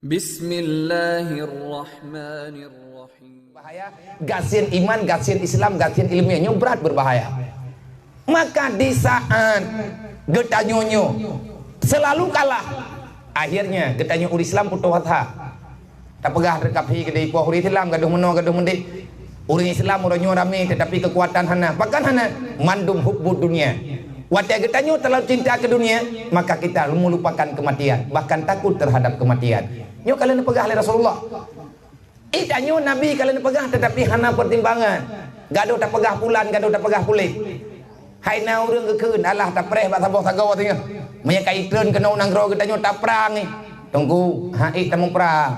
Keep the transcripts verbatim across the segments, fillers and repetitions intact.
Bismillahirrahmanirrahim. Bahaya, gasien iman, gasien Islam, gasien ilmiah nyoe brat berbahaya. Maka di saat geutanyoe nyoe selalu kalah, akhirnya geutanyoe ureuëng Islam putôh asa. Tapeugah teuka pih keudeh ipoh ureuëng Islam gadoh meunoe gadoh meudeh. Ureuëng Islam uroe nyoe ramé tetapi keukuatan hana. Pakon hana? Mandum hubbu dunia. Watée geutanyoe terlalu cinta ke dunia, maka kita melupakan kematian, bahkan takut terhadap kematian. Nyoe ka lheueh neupeugah lé Rasulullah. Ih, tanyoe Nabi ka lheueh neupeugah tetapi hana pertimbangan. Gadoh tapeugah pulan, gadoh tapeugah puléh. Hai na ureuëng geukheun, alah tapreh bak saboh sagoe singoh. Meunyoe ka itreun keunoe u nanggroe geutanyoe taprang ih. Teungku, hai tamuprang.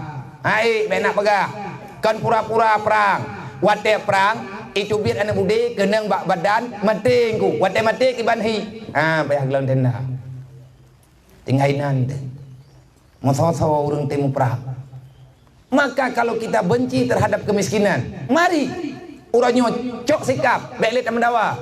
Hai bék na peugah. Kon pura-pura prang. Watée prang, iteubiet aneuëk beudé keunong bak badan maté engku. Watée maté kiban hi. Ha, payah geulon tenda. Tinggai nan teuh. Meusoe-soe ureuëng teuh muprang. Maka kalau kita benci terhadap kemiskinan, mari uroe nyoe cok sikap, bék lé tameudawa.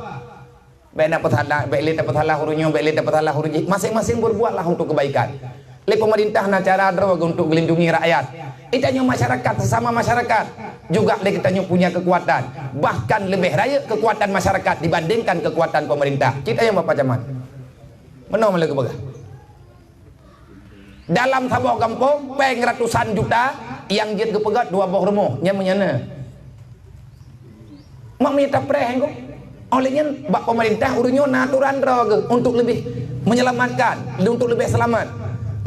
Bék na peusalah, bék lé tapeusalah ureuëng nyoe, bék lé tapeusalah ureuëng jih. Masing-masing berbuatlah untuk kebaikan. Lé pemerintah na cara droe untuk melindungi rakyat. Geutanyoe masyarakat, sesama masyarakat juga lé geutanyoe punya kekuatan. Bahkan lebih rayeuk kekuatan masyarakat dibandingkan kekuatan pemerintah. Cit ayang Bapak Camat. Meunoe lé geupeugah. Dalam saboh gampông, péng ratusan juta nyang jeuet geupeugét dua boh rumoh, nyan meunyan na. Mak mita preh engko. Oleh nyan, bak pemerintah ureuëng nyoe na aturan droe geuh untuk lebih menyelamatkan, untuk lebih selamat.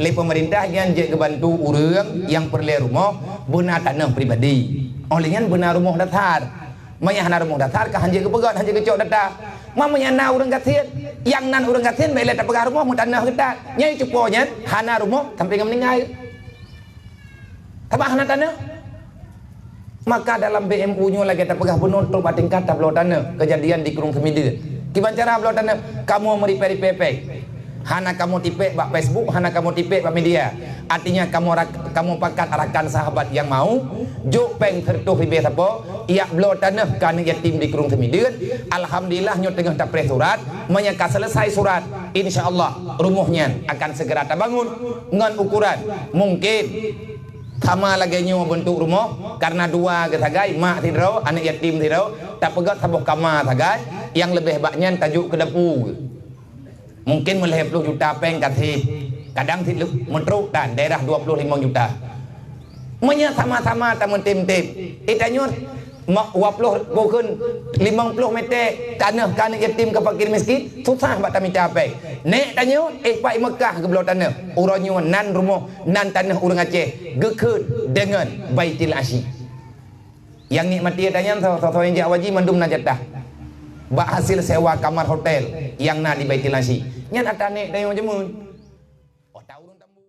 Lé pemerintah nyan jeuet geubantu ureuëng nyang peureulée rumoh beuna tanoh pribadi. Oleh nyan beuna rumoh dasar. Meunyoe hana rumoh dasar ka hanjeuet geupeugét, hanjeuet geucok data. Meunyoe na ureuëng gasien, nyang nan ureuëng gasien bék lé tapeugah rumoh meutanoh geutak. Nyang cupo nyan hana rumoh sampai ngon meuninggai. Sabab hana tanoh. Maka dalam B M U nyoe lagée tapeugah bunoe trok bak tingkat tabloe tanoh, kejadian di Krueng Seumideuen. Kiban cara bloe tanoh, kamoe meuripée-ripée péng. Hana kamoe tipék bak Facebook, hana kamoe tipék bak media. Artinya kamoe rak-, kamoe pakat rakan sahabat nyang mau, jok péng seureutôh ribée sapo, jak bloe tanoh keu aneuëk yatim di Krueng Seumideuen. Alhamdulillah nyoe teungoh tapreh surat, meunyoe ka selesai surat, insya Allah rumoh nyan akan segera tabangun ngon ukuran mungkin sama lagée nyoe beuntuk rumoh, karena dua geusagai, mak sidroe, aneuëk yatim sidroe, tapeugét saboh kama sagai, nyang leubeh bak nyan tajok keu dapu. Mungkin meulhée ploh juta péng ka sih, kadang sih meutrok dan daerah dua ploh limong juta. Meunyoe sama-sama tameutem-tem, eh, tanyoe ma-, dua ploh bukon limong ploh meter tanoh keu aneuëk yatim keu fakir miskin, susah bak tamita péng. Nék tanyoe, eh, pai Mekah geubloe tanoh. Uroe nyoe nan rumoh, nan tanoh ureuëng Aceh geukheun deungon Baitul Asyi. Nyang nikmati ata nyan, soe-soe nyang jak haji mandum na jatah. Bak hasil sewa kamar hotel nyang na di Baitul Asyi. Nyan ata nék tanyoe jameun. Oh, tahu ureuëng tambu.